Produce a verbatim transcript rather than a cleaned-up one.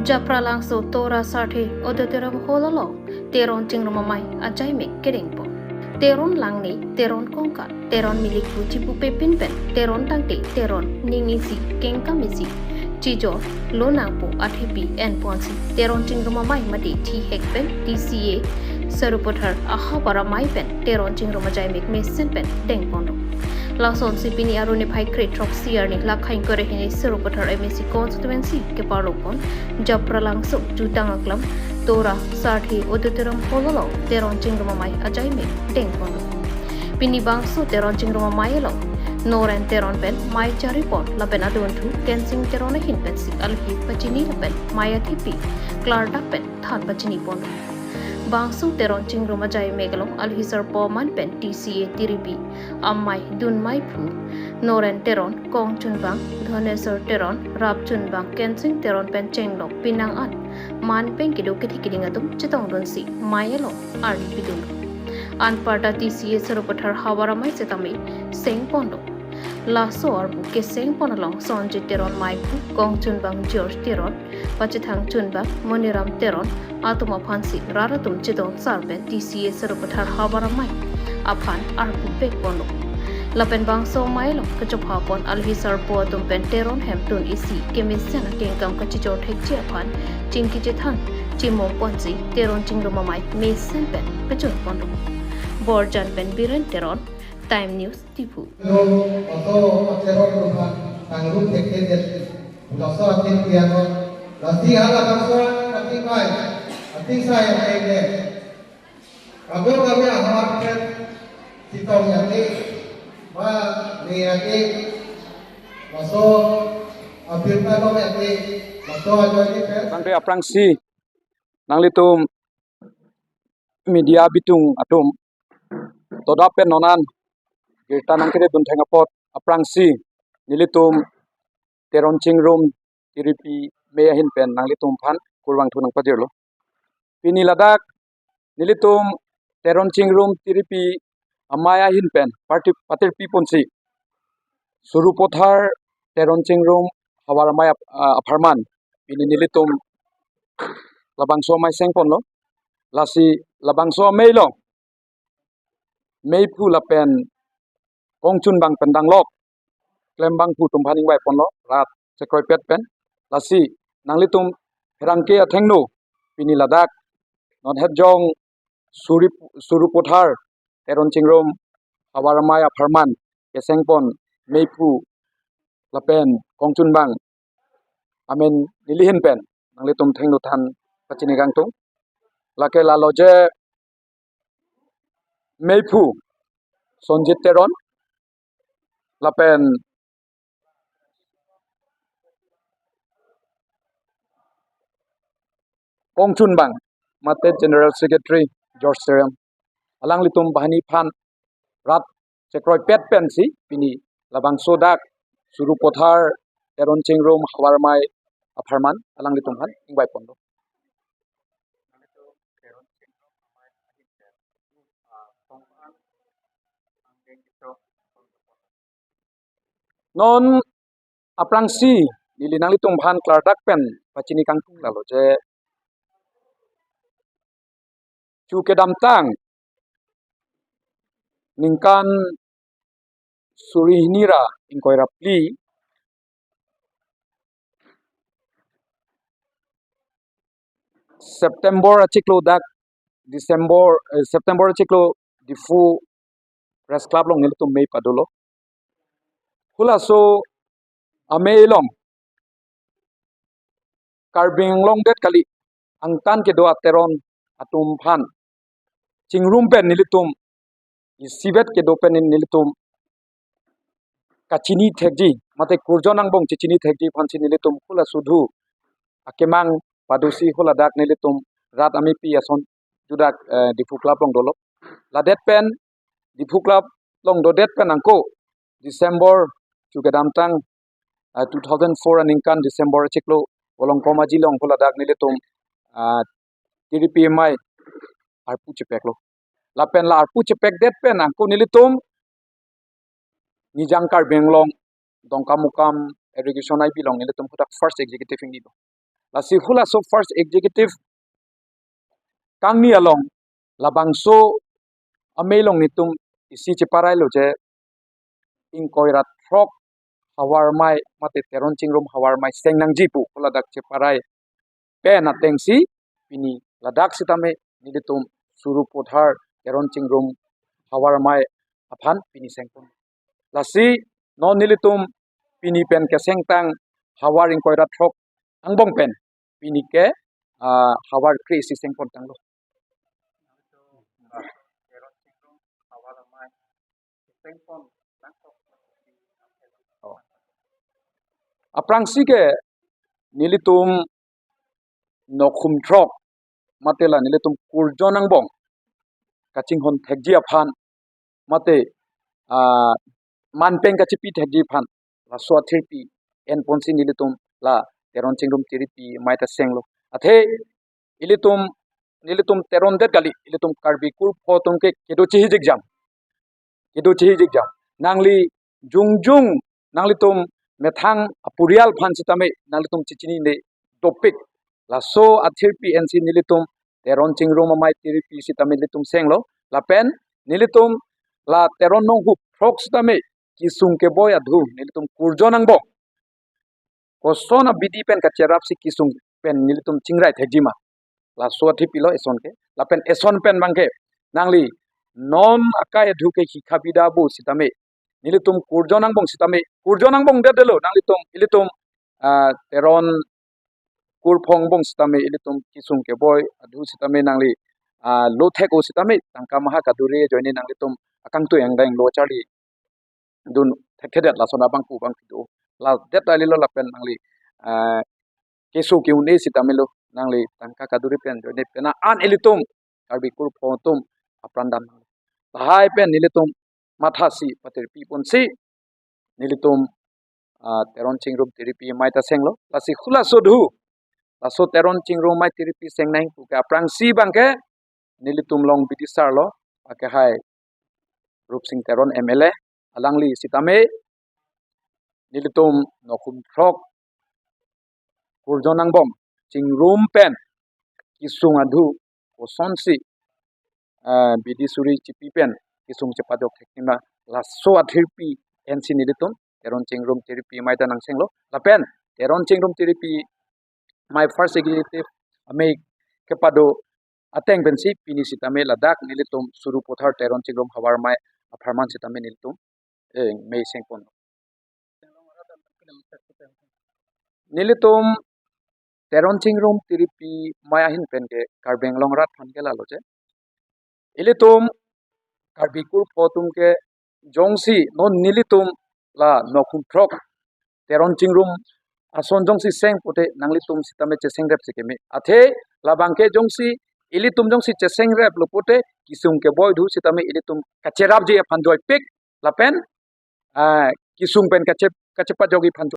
Japralangso Tora Sarthe Auditorium Hall along Teron Chingrum Amei ajaimek kedengpon. Teron Langne, Teron Kongkat, Teron Milik pu chipupe pin pen Teron tangte Teron ning isi kengkam isi chijor lonangpo athepi enponsi Teron Chingrum Amei mate thihek pen T C A Sarupathar ahavar amei pen Teron Chingrum ajaimek mesen pen dengponlo. Lasonsi pini arni phai krethrok isi arni lakhai ingkoi ra hini Sarupathar M A C constituency keparlopon Japralangso jutang aklam Tora Sarthe Auditorium Hall along Teron Chingrum Amei ajaimek dengponlo. Pini bangso Teron Chingrum Amei along Noren Teron pen mei charipon lapen adunthu Kensing Teron ahin pensi alhi pachini lapen mei athepi klardak pen than pachiniponlo. Bangso Teron Chingrum ajaimek along alhi sarpo aman pen T C A tiripi amei dun meiphu Noren Teron, Kongchunbang Dhoneswar Teron, Rapchunbang Kensing Teron pen chenglok pinang an man pen kedo kethe keding atum chetongdunsi mei along arni pidunlo. Anparta T C A Sarupathar havar amei setame sengponlo. Laso arpu kesengpon along Sonjit Teron meiphu, Kongchunbang George Teron, Pachethang Chunbang, Moniram Teron atum aphansi rat atum chedon sar pen T C A Sarupathar havar amei aphan arpu pekponlo. Lapen bangso amei along kachophapon alhi sarpo atum pen Teron hem dun isi kemesen akengkam kachijor thekji aphan chingki chethan chimongponsi Teron Chingrum Amei mesen pen pejutponlo. Borjan pen Biren Teron, Time News, Diphu. Lo, oso, ocheron lupa, tangrum tekte det, laso atin piano, lasi hala bangso, atin bai, atin sai, atin de. Kabur kami ahar pen, sitong yate, ma, ne yate, laso, apir tano yate, laso ajo yate pen. Tangte aphrangsi, nanglitum media bitung atum, todap pen non an birta nangkedun theng apot aphrangsi nelitum Teron Chingrum tiripi amei ahin pen nanglitum aphan kurvangthu nangpadirlo. Pini ladak nelitum Teron Chingrum tiripi amei ahin pen parti patirpiponsi Sarupathar Teron Chingrum havar amei ap-, ah, apharman pini nelitum labangso amei sengponlo. Lasi labangso amei along meiphu lapen Kongchunbang pen danglok klembangphu atum aphan ingvaiponlo rat chekroipet pen. Lasi nanglitum pherangke athengno pini ladak non het jong Suri, Sarupathar Teron Chingrum havar amei apharman kesengpon meiphu lapen Kongchunbang amen nelihin pen nanglitum athengno than pachini kangtung. Lake lalo je meiphu Sonjit Teron lapen Kongchunbang mate General Secretary George Teron, alanglitum banghini aphan rat chekroipet pensi pini labangso dak Sarupathar Teron Chingrum havar amei apharman alanglitum aphan ingvaiponlo. Non aphrangsi neli nanglitum aphan klardak pen pachini kangtung lalo je chu kedamtang ningkan suri hini ra ingkoi ra phli September achiklo dak December, eh, September achiklo Diphu Press Club along nelitum mei padolo. Halaso amei along Karbi Anglong det kali, angtan kedo ateron atum aphan chingrum pen nelitum isivet kedo pen nelitum kachini thekji mate kurjon angbong chechini thekji aphansi nelitum halaso dhu akemang padosi haladak nelitum rat amepi ason judak, eh, Diphu Club along dolo. Ladet pen Diphu Club along dodet pen angko December chu kedamtang, ah, two thousand four aningkan December achiklo Volongkom Aji along haladak nelitum, ah, tiripi amei arpu chepeklo. Lapen la arpu chepekdet pen angko nelitum Nijang Karbi Anglong Dongkamukam Irrigation I B along nelitum hadak first executive ingnilo. Lasi halaso first executive kangni along labangso amei along netum isi cheparailo je ingkoi ra throk havar amei mate Teron Chingrum havar amei seng nangji pu ko ladak cheparai pen atengsi pini ladak sitame nelitum Sarupathar Teron Chingrum havar amei aphan pini sengpon. Lasi non nelitum pini pen kesengtang havar ingkoi ra throk angbong pen pini ke ah, havar kre-isi sengpon tanglo. Oh. Aphrangsi ke nelitum nokhum throk mate la nelitum kurjon angbong kachinghon thekji aphan mate ah, manpeng kachipi thekji aphan laso athirpi enponsi nelitum la Teron Chingrum tiripi amei ta senglo. Athe ilitum nelitum Teron det kali, ilitum Karbi kurpho atum ke kedo chihijik jam. Kedo chihijik jam. Nangli jongjong nanglitum methang apurial aphan sitame nanglitum chechinine dopik. Laso athirpi ensi nelitum Teron Chingrum amei tiripi sitame nelitum senglo. Lapen nelitum la Teron nonghum throk sitame kesung keboi adhu nelitum kurjon angbong koson abidi pen kacherapsi kesung pen nelitum chingrai thekji ma. Laso athirpi lo eson ke. Lapen eson pen abang ke nangli non akai adhu ke hikha bida pu sitame nelitum kurjon angbong sitame, kurjon angbong det detlo, nanglitum ilitum ah, Teron kurpho angbong sitame ilitum kesung keboi adhu sitame nangli ah, lo thek-o sitame tangka maha kaduri ajoine nanglitum akangtui angdeng lo charli dun thekthedet lason abang pu abang pido. La det alilo lapen nangli ah, keso ke-un-e sitame lo nangli tangka kaduri pen ajoine pena an ilitum Karbi kurpho atum apran dam. Lahai pen nelitum mathasi patirpi ponsi nelitum ah, Teron Chingrum tiripi amei ta senglo. Lasi halaso adhu laso Teron Chingrum amei tiripi seng nangji pu ke aphrangsi abang ke nelitum along bidisar lo, akehai Rupsing Teron M L A, alangli sitame nelitum nokhum throk kurjon angbong Chingrum pen kesung adhu kosonsi ah, bidi suri chipi pen kesung chepajok thekji ma, laso athirpi ensi nelitum Teron Chingrum tiripi amei ta nangsenglo. Lapen Teron Chingrum tiripi amei first executive amei kepado ateng pensi pini sitame ladak nelitum Sarupathar Teron Chingrum havar amei apharman sitame nelitum eh, amei sengpon. Nelitum Teron Chingrum tiripi amei ahin pen ke Karbi Anglong arat aphan ke lalo je ilitum Karbi kurpho atum ke jongsi non nelitum la nokhum throk Teron Chingrum ason jongsi seng pute nanglitum sitame chesengrep si keme. Athe labang ke jongsi ilitum jongsi chesengreplo pute kesung keboi adhu sitame ilitum kacherapji aphan joipik lapen ah, kesung pen kache kachepajokji aphan